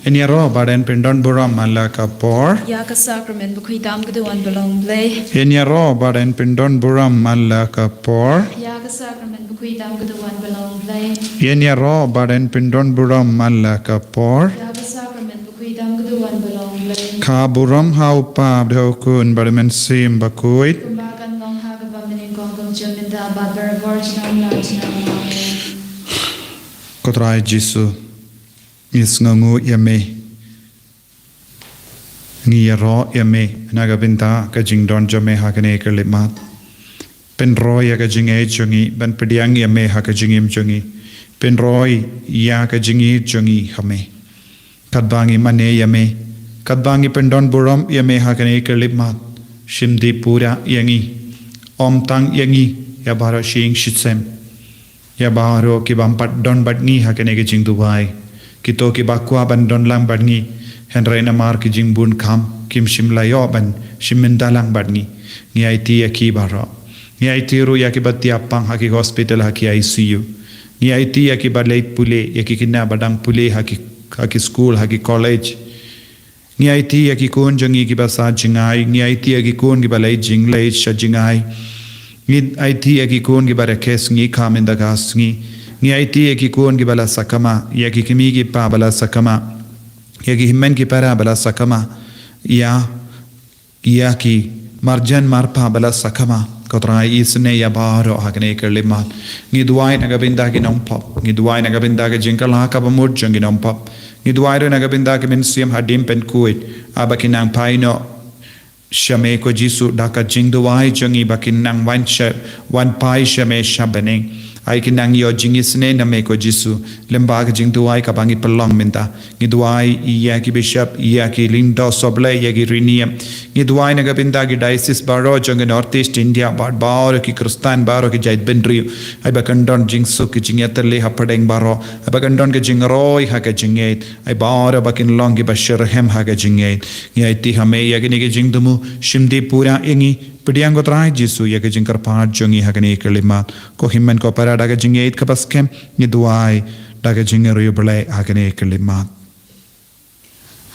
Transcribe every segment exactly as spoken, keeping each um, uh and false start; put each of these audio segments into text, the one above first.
Yn ïaroh bad yn pyndon burom man la ka por. Ïa ka sakramen bakhuid tam ka duwan ba long Blei. Yn ïaroh bad yn pyndon burom man la ka por. Ïa ka sakramen bakhuid tam ka duwan ba long Blei. Yn ïaroh bad yn pyndon burom man la ka por. Ïa ka sakramen bakhuid tam ka duwan ba long Blei. Ka burom ha u Kpa bad ha u Khun bad u Mynsiem Bakhuid. Kumba kan long ha kaba mynnyngkong, kumjuh mynta bad barabor junom la junom. Amen. Ko Trai Jisu, ngi sngewnguh ïa me. Ngi ïaroh ïa me na ka bynta ka jingdon jong me ha kane ka khyllipmat. Pynroi ïa ka jingngeit jong ngi ban pdiang ïa me ha ka jingim jong ngi. Pynroi ïa ka jingngeit jong ngi ha me. Katba ngi mane ïa me, katba ngi pyndon burom ïa me ha kane ka khyllipmat, shim dih pura ïa ngi. Ym tang ïa ngi, ïa baroh shi ïing shi sem. Ïa baroh ki bym pat don bad ngi ha kane ka jingduwai. Kito kiba kwah ban don lang bad ngi, hynrei namar ki jingbun kam, kim shym la ïoh ban shim bynta lang bad ngi. Ngi aiti ïa ki baroh. Ngi aiti ruh ïa kiba thiah pang ha ki hospital, ha ki I C U. Ngi aiti ïa kiba leit pule, ïa ki khynnah ba dang pule ha ki, ha ki skul, ha ki college. Ngi aiti ïa ki khun jong ngi kiba sah jngai, ngi aiti ïa ki khun kiba leit jingleit sha jngai. Ngi aiti ïa ki khun kiba rakhe sngi ka mynta ka sngi. Ngi aiti ïa ki khun kiba la sakma, ïa ki kmie ki kpa ba la sakma, ïa ki hynmen ki para ba la sakma, ïa, ïa ki marjan marpa ba la sakma. Ko Trai, isynei ïa baroh ha kane ka khyllipmat. Ngi duwai na ka bynta ki nongpop. Ngi duwai na ka bynta ka jingkylla kaba mut jong ki nongpop. Ngi duwai ruh na ka bynta ki mynsiem haduh ban khuid, haba kin nang phai noh sha me ko Jisu, da ka jingduwai jong ngi ba kin nang wan sha, wan phai sha me sha bneng. Ai kin nang ïoh jingisynei na me ko Jisu, lyngba ka jingduwai kaba ngi pynlong mynta. Ngi duwai ïa ki bishop, ïa ki lyngdoh sohblei, ïa ki riewniam. Ngi duwai na ka bynta ki diocese baroh jong ka North East India, bad baroh ki Khristan, baroh ki jaitbynriew. Ai ba kan don jingsuk, ki jingïatylli hapdeng baroh. Ai ba kan don ka jingroi ha ka jingngeit. Ai baroh ba kin long kiba shitrhem ha ka jingngeit. Ngi aiti ha me ïa kine ki jingthmu, shim dih pura ïa ngi, pdiang ko Trai Jisu ïa ka jingkyrpad jong ngi ha kane ka khyllipmat. Ko hynmen ko para, da ka jingngeit kaba skhem, ngi duwai da ka jingriewblei ha kane ka khyllipmat.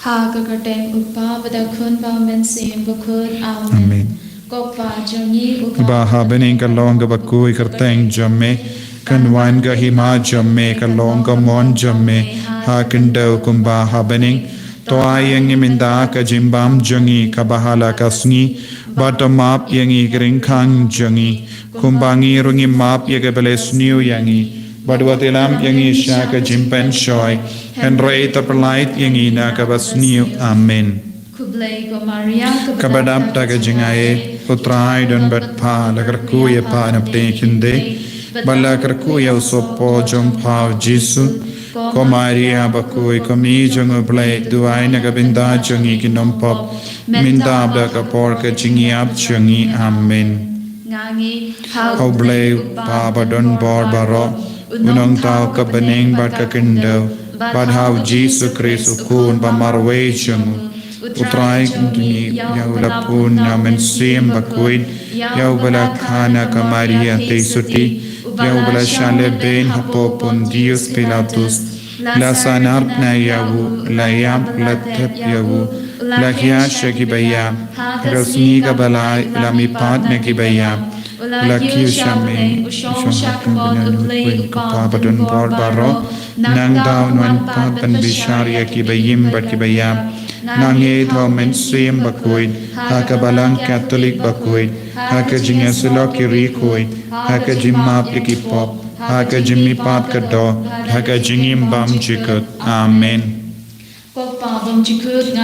Ha ka kyrteng u Kpa bad u Khun bad u Mynsiem Bakhuid. Amen. Amen. Ko Kpa jong ngi uba ha bneng, ka long kaba khuid kyrteng jong me. Kan wan ka hima jong me, kan long ka mon jong me ha khyndew kumba ha bneng. To ai ïa ngi mynta ka jingbam jong ngi kaba ha la ka sngi. Bad to map ïa ngi ki jingkhang jong ngi, kumba ngi ruh ngi map ïa kiba leh sniew ïa ngi. Bad wat ïalam ïa ngi sha ka jingpynshoi, hynrei to pyllait ïa ngi na kaba sniew. Amen. Khublei ko Maria, kaba dap da ka jingaiei, u Trai u don bad pha, la kyrkhu ïa pha na pdeng ki khyndai, bad la kyrkhu ïa u sohpop jong pha u Jisu. Ko Maria bakhuid, ko Mei jong u Blei, duwai na ka bynta jong ngi ki nongpop, mynta bad ha ka por ka jingïap jong ngi. Amen. Nga ngeit ha u Blei u Kpa ba don bor baroh, u Nongthaw ka bneng bad ka khyndew, bad ha u Jisu Khrist u Khun ba marwei jong u. U Trai jong ngi, ïa u la pun na u Mynsiem Bakhuid, ïa u ba la kha na ka Maria Theisotti, ïa u ba la shah lehbeiñ hapoh Pontius Pilatus, la sahnarphna ïa u, la ïap, la thep ïa u, la hiar sha kiba ïap, ha ka sngi kaba lai la mihpat na kiba ïap, la kiew sha bneng, u shong sha ka kynja u Blei u Kpa ba don bor baroh. Nangta un wan pat ban bishar ïa kiba im bad kiba ïap. Nga ngeit ha u Mynsiem Bakhuid, ha ka Balang Katholik bakhuid, ha ka jingïasyllok ki riewkhuid, ha ka jingmap ïa ki pop, ha ka jingmihpat ka doh, ha ka jingim bymjukut. Amen.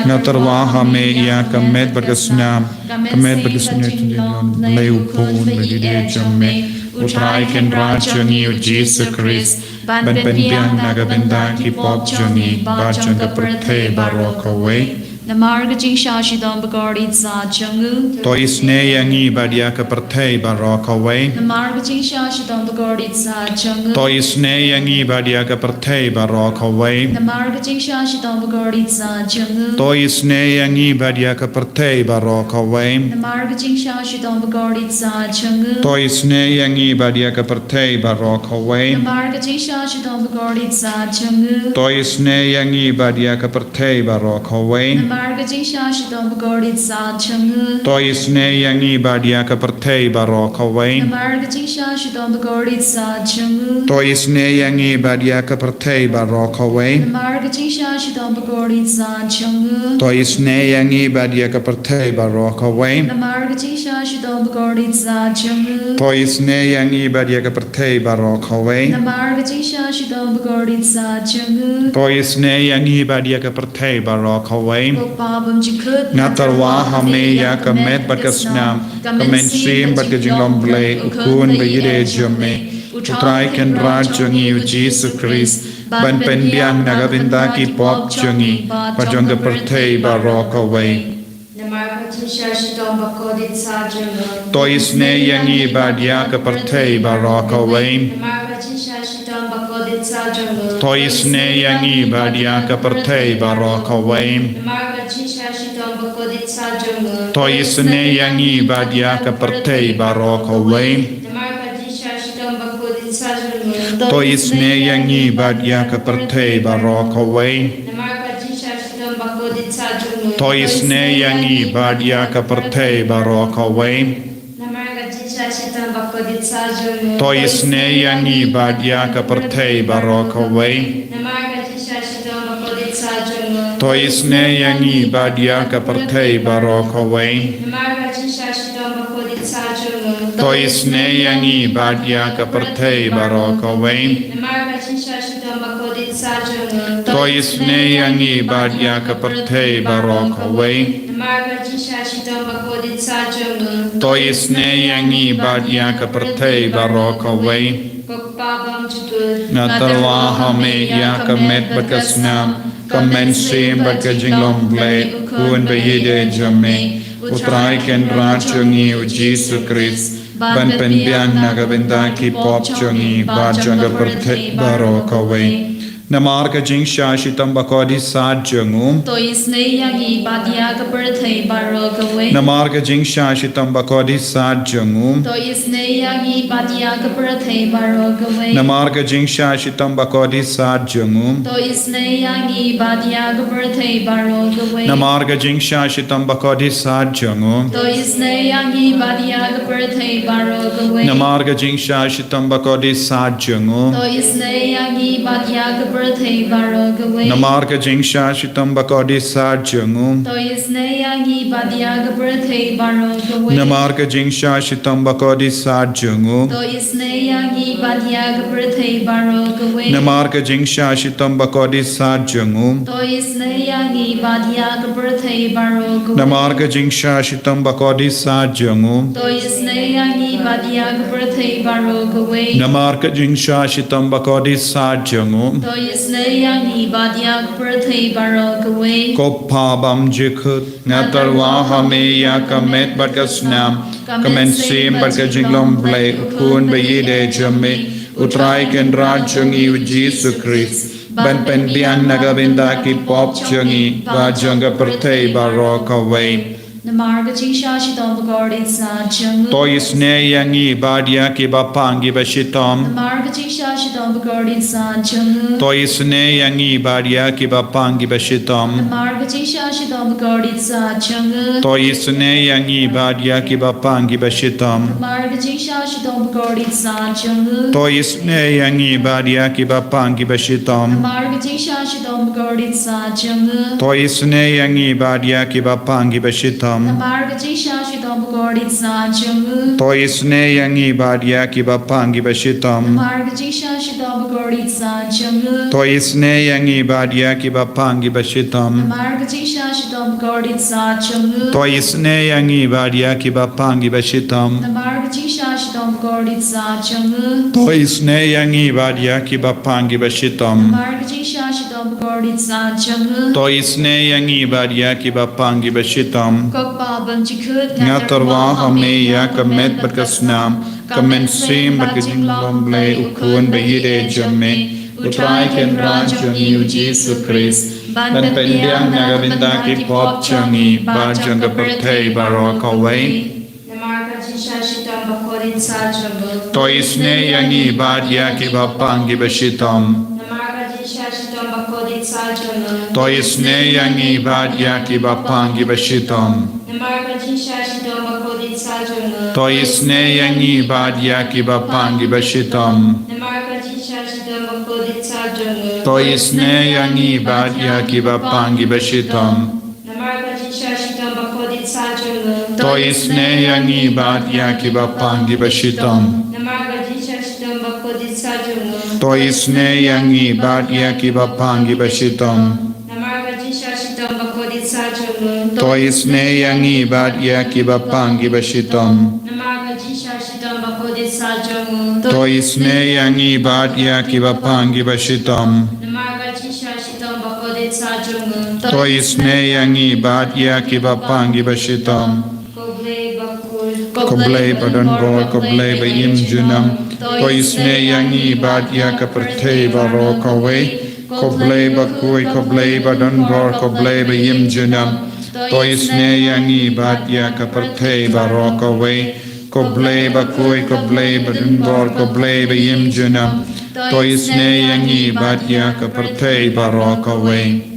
Nga tyrwa ha me ïa ka met bad ka snam, ka met bad ka snam jong u Blei u Khun ba dei jong me, u Trai Kynrad jong ngi u Jisu Khrist, ban pynbiang na ka bynta ki pop jong ngi bad jong ka pyrthei baroh kawei. Namar ka jingshah shitom bakordit sat jong u. To isynei ïa ngi bad ïa ka pyrthei baroh kawei. Namar ka jingshah shitom bakordit sat jong u. To isynei ïa ngi bad ïa ka pyrthei baroh kawei. Namar ka jingshah shitom bakordit sat jong u. To isynei ïa ngi bad ïa ka pyrthei baroh kawei. Namar ka jingshah shitom bakordit sat jong u. To isynei ïa ngi bad ïa ka pyrthei baroh kawei. Namar ka jingshah shitom bakordit sat jong u. To isynei ïa ngi bad ïa ka pyrthei baroh kawei. Namar ka jingshah shitom bakordit sat jong u. To isynei ïa ngi bad ïa ka pyrthei baroh kawei. Namar ka jingshah shitom bakordit sat jong u. To isynei ïa ngi bad ïa ka pyrthei baroh kawei. Namar ka jingshah shitom bakordit sat jong u. To isynei ïa ngi bad ïa ka pyrthei baroh kawei. Namar ka jingshah shitom bakordit sat jong u. To isynei ïa ngi bad ïa ka pyrthei baroh kawei. Namar ka jingshah shitom bakordit sat jong u. To isynei ïa ngi bad ïa ka pyrthei baroh kawei. Ko Pa bymjukut. Nga tyrwa ha me ïa ka met bad ka snam, ka mynsiem bad ka jinglong Blei, U Khun ba ïeit jong me, U Trai Kynrad jong ngi U Jisu Khrist, ban pynbiang na ka bynta ki pop jong ngi bad jong ka pyrthei baroh kawei. Namar ka jingshah shitom bakordit sat jong u. To isynei ïa ngi bad ïa ka pyrthei baroh kawei. Namar ka jingshah shitom bakordit sat jong u. To isynei ïa ngi bad ïa ka pyrthei baroh kawei. Namar ka jingshah shitom bakordit sat jong u. To isynei ïa ngi bad ïa ka pyrthei baroh kawei. Namar ka jingshah shitom bakordit sat jong u. To isynei ïa ngi bad ïa ka pyrthei baroh kawei. Namar ka jingshah shitom bakordit sat jong u. To isynei ïa ngi bad ïa ka pyrthei baroh kawei. Namar ka jingshah shitom bakordit sat jong u. To isynei ïa ngi bad ïa ka pyrthei baroh kawei. Namar ka jingshah shitom bakordit sat jong u. To isynei ïa ngi bad ïa ka pyrthei baroh kawei. Namar ka jingshah shitom bakordit sat jong u. To isynei ïa ngi bad ïa ka pyrthei baroh kawei. Namar ka jingshah shitom bakordit sat jong u. To isynei ïa ngi bad ïa ka pyrthei baroh kawei. Namar ka jingshah shitom bakordit sat jong u. To isynei ïa ngi bad ïa ka pyrthei baroh kawei. Ko Pa bymjukut. Nga tyrwa ha me ïa ka met bad ka snam, ka mynsiem bad ka jinglong Blei, U Khun ba ïeit jong me, U Trai Kynrad jong ngi U Jisu Khrist, ban pynbiang na ka bynta ki pop jong ngi bad jong ka pyrthei baroh kawei. Namar ka jingshah shitom bakordit sat jong u. To isynei ïa ngi bad ïa ka pyrthei baroh kawei. Namar ka jingshah shitom bakordit sat jong u. To isynei ïa ngi bad ïa ka pyrthei baroh kawei. Namar ka jingshah shitom bakordit sat jong u. To isynei ïa ngi bad ïa ka pyrthei baroh kawei. Namar ka jingshah shitom bakordit sat jong u. To isynei ïa ngi bad ïa ka pyrthei baroh kawei. Namar ka jingshah shitom bakordit sat jong u. To isynei ïa ngi bad ïa ka pyrthei baroh kawei. Namar ka jingshah shitom bakordit sat jong u. To isynei ïa ngi bad ïa ka pyrthei baroh kawei. Namar ka jingshah shitom bakordit sat jong u. To isynei ïa ngi bad ïa ka pyrthei baroh kawei. Namar ka jingshah shitom bakordit sat jong u. To isynei ïa ngi bad ïa ka pyrthei baroh kawei. Namar ka jingshah shitom bakordit sat jong u. To isynei ïa ngi bad ïa ka pyrthei baroh kawei. Namar ka jingshah shitom bakordit sat jong u. To isynei ïa ngi bad ïa ka pyrthei baroh kawei. Ko Pa bymjukut, nga tyrwa ha me ïa ka met bad ka snam, ka mynsiem bad ka jinglong Blei, U Khun ba ïeit jong me, U Trai Kynrad jong ngi U Jisu Khrist, ban pynbiang na ka bynta ki pop jong ngi bad jong ka pyrthei baroh kawei. Namar ka jingshah shitom bakordit sat jong u. To isynei ïa ngi bad ïa kiba pang kiba shitom. Namar ka jingshah shitom bakordit sat jong u. To isynei ïa ngi bad ïa kiba pang kiba shitom. Namar ka jingshah shitom bakordit sat jong u. To isynei ïa ngi bad ïa kiba pang kiba shitom. Namar ka jingshah shitom bakordit sat jong u. To isynei ïa ngi bad ïa kiba pang kiba shitom. Namar ka jingshah shitom bakordit sat jong u. To isynei ïa ngi bad ïa kiba pang kiba shitom. Namar ka jingshah shitom bakordit sat jong u. To isynei ïa ngi bad ïa kiba pang kiba shitom. Namar ka jingshah shitom bakordit sat jong u. To isynei ïa ngi bad ïa kiba pang kiba shitom. Namar ka jingshah shitom bakordit sat jong u. To isynei ïa ngi bad ïa kiba pang kiba shitom. Namar ka jingshah shitom kordit sa jong u. To isynei ïa ngi bad ïa ki bapang ki bashitom. Namar ka jingsha shitom bakordit sa jong u. To isynei ïa ngi bad ïa ki bapang ki bashitom. Ko Kpa bymjukut, nga tyrwa ha me ïa ka met bad ka snam, ka mynsiem bad ka jinglong Blei u Khun ba ïeit jong me, U Trai Kynrad jong ngi U Jisu Khrist, ban pynbiang na ka bynta ki pop jong ngi bad jong ka pyrthei baroh kawei. Namar ka jingsha shitom bakordit sa jong u. To isynei ïa ngi bad ïa ki bapang ki bashitom. Namar ka jingsha shitom bakordit sa jong u. To isynei ïa ngi bad ïa ki bapang ki bashitom. Namar ka jingsha shitom bakordit sa jong u. To isynei ïa ngi bad ïa ki bapang ki bashitom. Namar ka jingsha shitom bakordit sa jong u. To isynei ïa ngi bad ïa ki bapang ki bashitom. Namar ka jingsha shitom bakordit sa jong u. To isynei ïa ngi bad ïa ki bapang ki bashitom. Namar ka jingsha shitom bakordit sa jong u. To isynei ïa ngi bad ïa ki bapang ki bashitom. Namar ka jingsha shitom bakordit sa jong u. To isynei ïa ngi bad ïa ki bapang ki bashitom. Namar ka jingsha shitom bakordit sa jong u. To isynei ïa ngi bad ïa ki bapang ki bashitom. Namar ka jingsha shitom bakordit sa jong u. To isynei ïa ngi bad ïa ki bapang ki bashitom. Ko Blei bakhuid, ko Blei badonbor, ko Blei ba im junom. To isynei ïa ngi bad ïa ka pyrthei baroh kawei. Ko Blei bakhuid, ko Blei badonbor, ko Blei ba im junom. To isynei ïa ngi bad ïa ka pyrthei baroh kawei. Ko Blei bakhuid, ko Blei badonbor, ko Blei ba im junom. To isynei ïa ngi bad ïa ka pyrthei baroh kawei.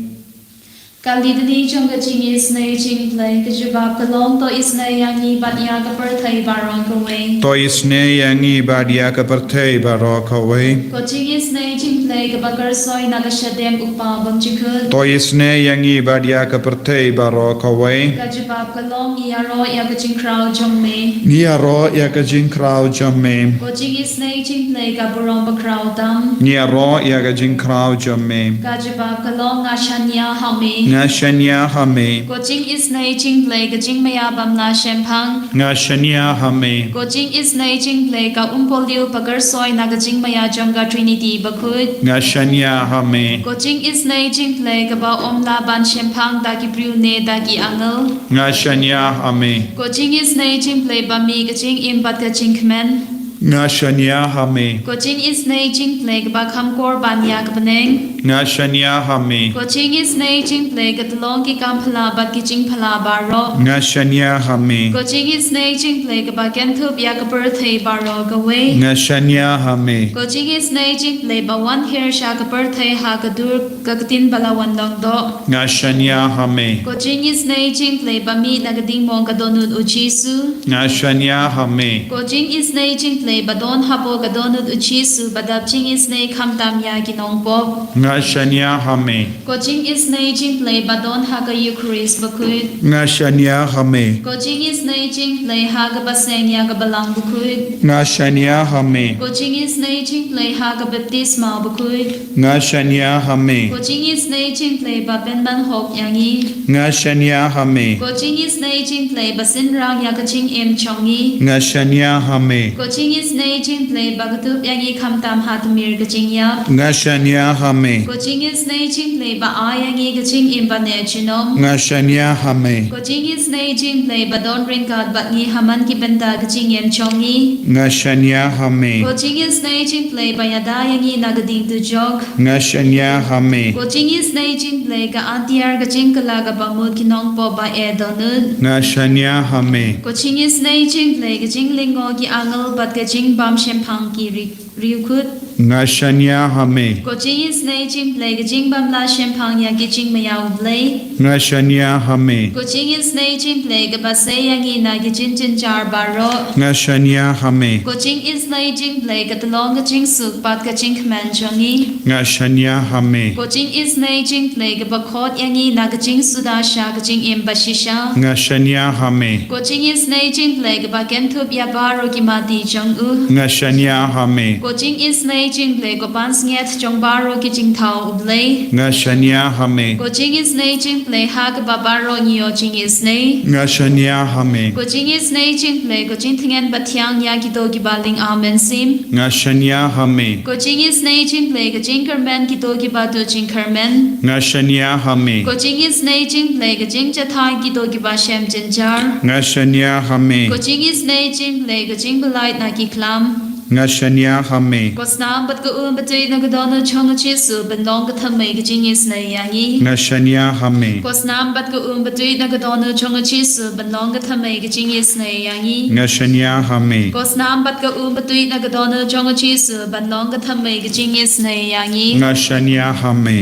Ka litany jong ka jingisynei jingpyllait, ka jubab ka long: To isynei ïa ngi bad ïa ka pyrthei baroh kawei. To isynei ïa ngi bad ïa ka pyrthei baroh kawei. Ka jingisynei jingpyllait kaba kyrsoi na ka shadem U Kpa bymjukut. To isynei ïa ngi bad ïa ka pyrthei baroh kawei. Ka jubab ka long: Ngi ïaroh ïa ka jingkhraw jong me. Ngi ïaroh ïa ka jingkhraw jong me. Ka jingisynei jingpyllait ka burom bakhraw tam. Ngi ïaroh ïa ka jingkhraw jong me. Ka jubab ka long: Nga shaniah ha me. Nga shaniah ha me. Ka jingisynei jingpyllait ka jingmaïa bym lah shemphang. Nga shaniah ha me. Ka jingisynei jingpyllait ka umpohliew ba kyrsoi na ka jingmaïa jong ka Trinity bakhuid. Nga shaniah ha me. Ka jingisynei jingpyllait kaba ym lah ban shemphang da ki briew ne da ki angel. Nga shaniah ha me. Ka jingisynei jingpyllait ba mih ka jingim bad ka jingkmen. Nga shaniah ha me. Ka jingisynei jingpyllait kaba kham kor ban ïa ka bneng. Nga shaniah ha me. Ka jingisynei jingpyllait ka tyllong ki kam phylla bad ki jingphylla baroh. Nga shaniah ha me. Ka jingisynei jingpyllait kaba kynthup ïa ka pyrthei baroh kawei. Nga shaniah ha me. Ka jingisynei jingpyllait ba wan hiar sha ka pyrthei ha ka dur ka ktien ba la wan long doh. Nga shaniah ha me. Ka jingisynei jingpyllait ba mih na ka dingmong ka dohnud U Jisu. Nga shaniah ha me. Ka jingisynei jingpyllait ba don hapoh ka dohnud U Jisu ba dap jingisynei khamtam ïa ki nongpop. Nga shaniah ha me. Ka jingisynei jingpyllait ba don ha ka Eukharist bakhuid. Nga shaniah ha me. Ka jingisynei jingpyllait ha kaba seng ïa ka Balang bakhuid. Nga shaniah ha me. Ka jingisynei jingpyllait ha ka baptisma bakhuid. Nga shaniah ha me. Ka jingisynei jingpyllait ba pynban hok ïa ngi. Nga shaniah ha me. Ka jingisynei jingpyllait ba synrang ïa ka jingim jong ngi. Nga shaniah ha me. Ka jingisynei jingpyllait ba kdup ïa ngi khamtam ha tmier ka jingïap. Nga shaniah ha me. Ka jingisynei jingpyllait ba ai ïa ngi ka jingim ba neh junom. Nga shaniah ha me. Ka jingisynei jingpyllait ba don ryngkat bad ngi ha man ki bynta ka jingim jong ngi. Nga shaniah ha me. Ka jingisynei jingpyllait ba ïada ïa ngi na ka ding dujok. Nga shaniah ha me. Ka jingisynei jingpyllait ka atiar ka jingkylla kaba mut ki nongpop ba eh dohnud. Nga shaniah ha me. Ka jingisynei jingpyllait ka jinglyngngoh ki angel bad ka jingbam shemphang ki ri-, riewkhuid. Nga shaniah ha me. Ka jingisynei jingpyllait ka jingbym lah shemphang ïa ki jingmaïa U Blei. Nga shaniah ha me. Ka jingisynei jingpyllait kaba sei ïa ngi na ki jingjynjar baroh. Nga shaniah ha me. Ka jingisynei jingpyllait ka tyllong ka jingsuk bad ka jingkmen jong ngi. Nga shaniah ha me. Ka jingisynei jingpyllait kaba khot ïa ngi na ka jingsuda sha ka jingim bashisha. Nga shaniah ha me. Ka jingisynei jingpyllait kaba kynthup ïa baroh ki mati jong u. Nga shaniah ha me. Ko jingisynei jong U Blei, ko pansngiat jong baroh ki jingthaw U Blei. Nga shaniah ha me. Ko jingisynei jong U Blei, ha kaba baroh ngi ïoh jingisynei. Nga shaniah ha me. Ko jingisynei jong U Blei, ko jingtngen bathiang ïa kito kiba lyngkhuh mynsiem. Nga shaniah ha me. Ko jingisynei jong U Blei, ko jingkyrmen kito kiba duh jingkyrmen. Nga shaniah ha me. Ko jingisynei jong U Blei, ko jingjahthait kito kiba shem jynjar. Nga shaniah ha me. Ko jingisynei jong U Blei, ko jingpyllait na ki khlam. Nga shaniah ha me. Ko snam bad ko um batuid na ka dohnud jong U Jisu ban long ka thymmei ka jingisynei ïa ngi. Nga shaniah ha me. Ko snam bad ko um batuid na ka dohnud jong U Jisu ban long ka thymmei ka jingisynei ïa ngi. Nga shaniah ha me. Ko snam bad ko um batuid na ka dohnud jong U Jisu ban long ka thymmei ka jingisynei ïa ngi. Nga shaniah ha me.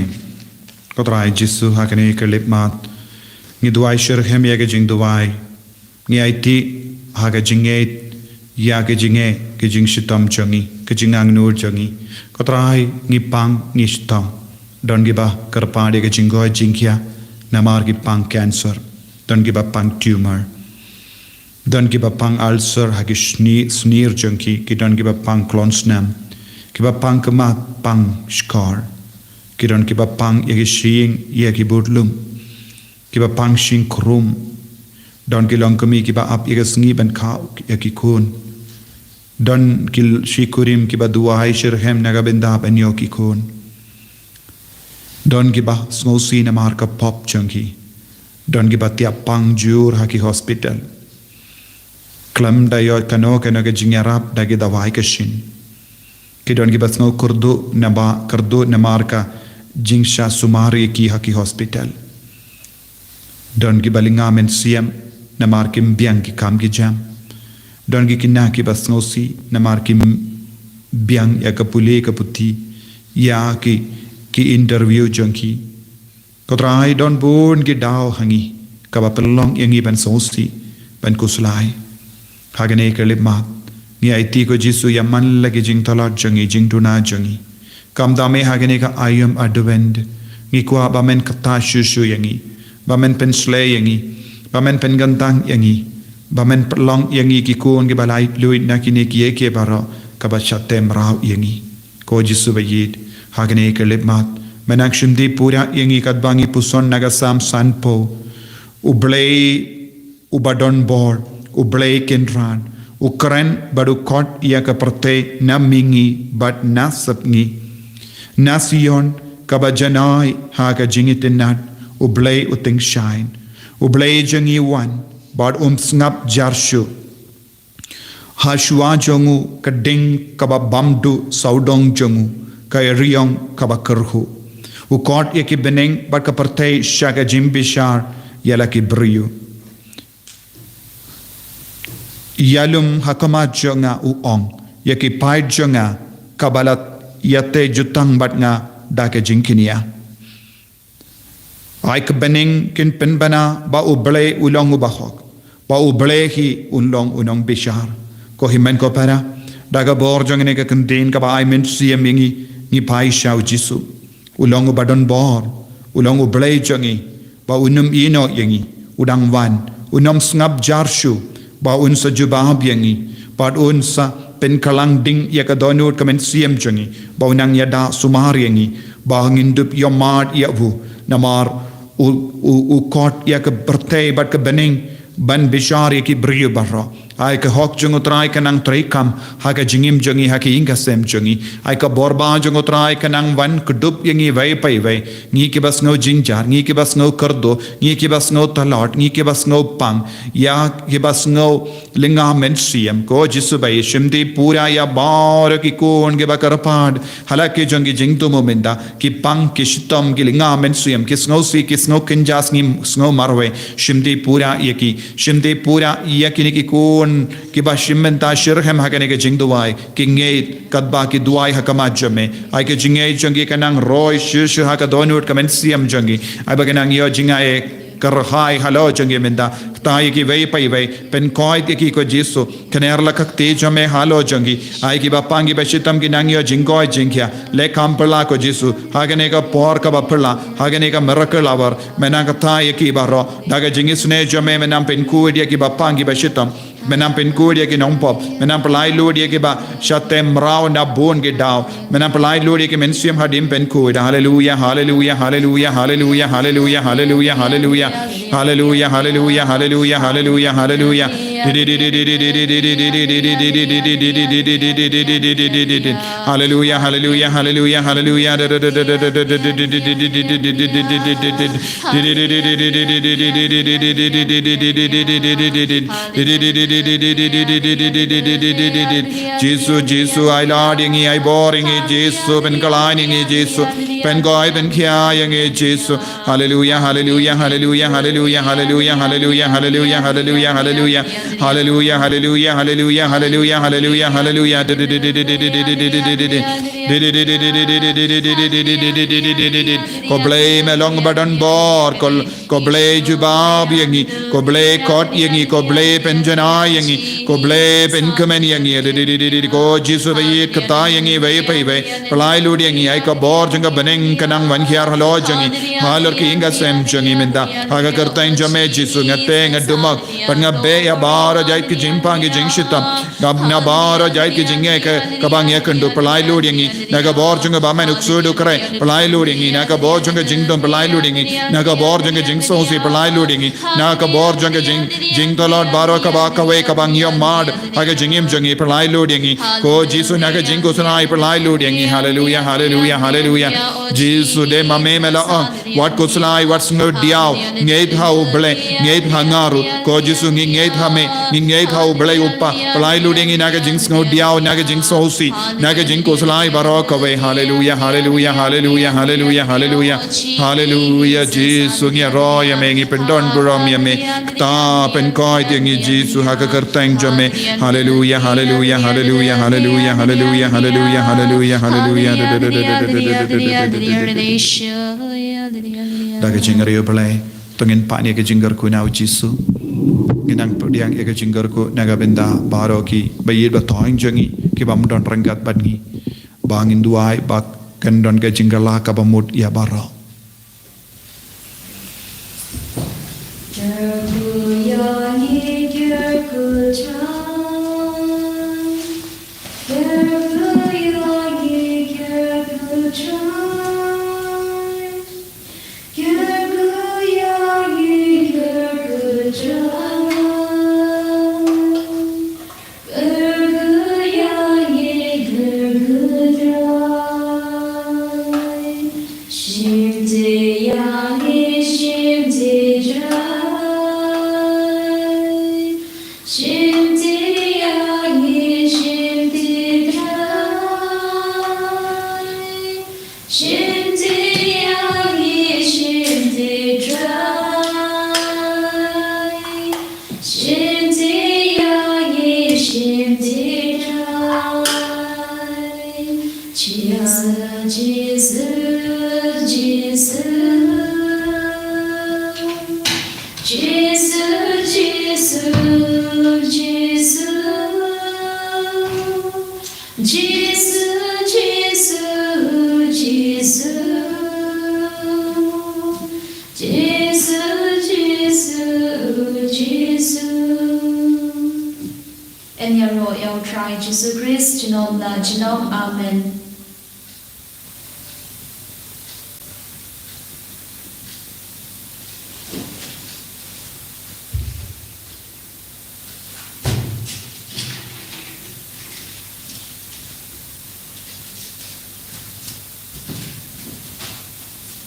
Ko Trai Jisu, ha kane ka khyllipmat ngi duwai shitrhem ïa ka jingduwai. Ngi aiti ha ka jingngeit ïa ka jingeh, ka jingshitom jong ngi, ka jingangnud jong ngi. Ko Trai, ngi pang, ngi shitom. Don kiba kyrpad ïa ka jingkoit jingkhiah namar ki pang cancer. Don kiba pang tumor. Don kiba pang ulcer ha ki sni-, snier jong ki, ki don kiba pang klon snam. Kiba pang khmat, pang shkor. Ki don kiba pang ïa ki shyieng, ïa ki budlum. Kiba pang shyieng khrum. Don ki longkmie kiba ap ïa ka sngi ban khaw ïa ki khun. Don ki l-, shi kurim kiba duwai shitrhem na ka bynta ban ïoh ki khun. Don kiba sngewsih namar ka pop jong ki. Don kiba tiap pang jur ha ki hospital. Khlem da ïoh kano kano ka jingïarap da ki dawai ka shin. Ki don kiba sngew kyrduh naba, kyrduh namar ka jingshah sumar ïa ki ha ki hospital. Don kiba lyngkhuh mynsiem namar kim biang ki kam ki jam. Don ki khynnah kiba sngewsih namar kim biang ïa ka pule ka puthi, ïa ki, ki interview jong ki. Ko Trai, don bun ki daw ha ngi kaba pynlong ïa ngi ban sngewsih, ban khuslai. Ha kane ka khyllipmat ngi aiti, ko Jisu, ïa man la ki jingtlot jong ngi, jingduna jong ngi. Kumta me ha kane ka aïom Advent ngi kwah ba men kyrteng shuh shuh ïa ngi, ba men pynshlei ïa ngi, ba men pynkyntang ïa ngi, ba men pynlong ïa ngi ki khun kiba laitluid na kine kiei kiei baroh kaba shah tem raw ïa ngi. Ko Jisu ba ïeit, ha kane ka khyllipmat men nang shim dih pura ïa ngi katba ngi puson na ka Salm sanphew. U Blei uba don bor, U Blei Kynrad, u kren bad u khot ïa ka pyrthei na mihngi bad na sepngi. Na Sion kaba janai ha ka jingitynnad, U Blei u tyngshaiñ. U Blei jong ngi u wan bad um sngap jar shuh. Ha shuwa jong u ka ding kaba bymduh sawdong jong u ka ïariong kaba kyrhuh. U khot ïa ki bneng bad ka pyrthei sha ka jingbishar ïa la ki briew. Ïalum ha khmat jong nga, u ong, ïa ki paid jong nga kaba la ïatei jutang bad nga da ka jingkñia. Ai ka bneng kin pynbna ba U Blei u long uba hok, ba U Blei hi u long u nongbishar. Ko hynmen ko para, da ka bor jong kane ka ktien kaba ai mynsiem ïa ngi, ngi phai sha u Jisu. U long uba don bor, u long U Blei jong ngi, ba un ym ïehnoh ïa ngi, u dang wan, un ym sngap jar shuh, ba un sa jubab ïa ngi, bad un sa pynkhlaiñ ding ïa ka dohnud ka mynsiem jong ngi, ba un nang ïada sumar ïa ngi, ba ngin dup ïohmad ïa u, namar u, u, u khot ïa ka pyrthei bad ka bneng ban bishar ïa ki briew baroh. Ai ka hok jong u Trai kan nang treikam ha ka jingim jong ngi, ha ka ïing ka sem jong ngi. Ai ka bor ba jong u Trai kan nang wan kdup ïa ngi iwei pa iwei. Ngi kiba sngew jynjar, ngi kiba sngew kyrduh, ngi kiba sngew tlot, ngi kiba sngew pang, ïa kiba sngew lyngkhuh mynsiem. Ko Jisu ba ïeit, shim dih pura ïa baroh ki khun kiba kyrpad ha la ki jong ki jingthmu mynta, ki pang, ki shitom, ki lyngkhuh mynsiem, ki sngewsih, ki sngew kynja, ki sngew marwei. Shim dih pura ïa ki, shim dih pura ïa kine ki khun kiba shim bynta shitrhem ha kane ka jingduwai, ki ngeit katba ki duwai ha khmat jong me. Ai ka jingngeit jong ki kan nang roi shuh shuh ha ka dohnud ka mynsiem jong ki. Ai ba kan nang ïoh jingaiei kyrhai halor jong ki mynta. Kyrteng ïa ki iwei pa iwei, pynkhuid ïa ki ko Jisu. Kner la ka kti jong me halor jong ki. Ai kiba pang kiba shitom kin nang ïoh jingkoit jingkhiah. Leh kam phylla ko Jisu, ha kane ka por kaba phylla, ha kane ka miracle hour. Men nang kyrteng ïa ki baroh, da ka jingisynei jong me men nang pynkhuid ïa kiba pang kiba shitom. Men nang pynkhuid ïa ki nongpop. Men nang pynlait lut ïa kiba shah tem mraw na bun ki daw. Men nang pynlait lut ïa ki mynsiem haduh ban pynkhuid. Haleluya, haleluya, haleluya, haleluya, haleluya, haleluya, haleluya. Haleluya, haleluya, haleluya, haleluya, haleluya. Haleluya, haleluya, haleluya, haleluya. Jisu, Jisu, ai lad ïa ngi, ai bor ïa ngi, Jisu, pynkylla ïa ngi, Jisu, pynkhuid, pynkhia ïa ngi, Jisu. Haleluya, haleluya, haleluya, haleluya, haleluya, haleluya, haleluya, haleluya, haleluya. Haleluya, haleluya, haleluya, haleluya, haleluya, haleluya. Ko Blei me long ba don bor, ko, ko Blei jubab ïa ngi, ko Blei khot ïa ngi, ko Blei pynjanai ïa ngi, ko Blei pynkmen ïa ngi. Ko Jisu ba ïeit, kata ïa ngi ba ïeit, ba ïeit. Pynlait lut ïa ngi, ai ka bor jong ka bneng kan nang wan hiar halor jong ngi, halor ki ïing ka sem jong ngi mynta. Ha ka kyrteng jong me Jisu, nga teh, nga dumok, bad nga beh ïa baroh jait ki jingpang, ki jingshitom, na, na baroh jait ki jingeh ka, kaba ngi ïakynduh. Pynlait lut ïa ngi na ka bor jong ka bymman, u ksuid u kreh, pynlait lut ïa ngi na ka bor jong ka jingdum, pynlait lut ïa ngi na ka bor jong ka jingsngewsih, pynlait lut ïa ngi na ka bor jong ka jing, jingtlot baroh kaba kawei kaba ngi ïoh mad ha ka jingim jong ngi, pynlait lut ïa ngi. Ko Jisu, na ka jingkhuslai pynlait lut ïa ngi. Haleluya, haleluya, haleluya. Jisu, dei ma me me la ong, wat khuslai, wat sngewdiaw, ngeit ha U Blei, ngeit ha nga ruh. Ko Jisu, ngi ngeit ha me, ngi ngeit ha U Blei U Kpa. Pynlait lut ïa ngi na ka jingsngewdiaw, na ka jingsngewsih, na ka jingkhuslai baroh kawei. Haleluya, haleluya, haleluya, haleluya, haleluya. Haleluya, Jisu, ngi ïaroh ïa me, ngi pyndonburom ïa me. Kata pynkhuid ïa ngi Jisu ha ka kyrteng jong me. Haleluya, haleluya, haleluya, haleluya, haleluya, haleluya, haleluya, haleluya. Da ka jingriewblei, to ngin pan ïa ka jingkyrkhu na U Jisu. Ngin nang pdiang ïa ka jingkyrkhu na ka bynta baroh ki ba ïeit ba thoh jong ngi, ki bym don ryngkat bad ngi. Ba ngin duwai ba kan don ka jingkylla kaba mut ïa baroh. Yn ïaroh ïa U Trai Jisu Khrist junom la junom. Amen.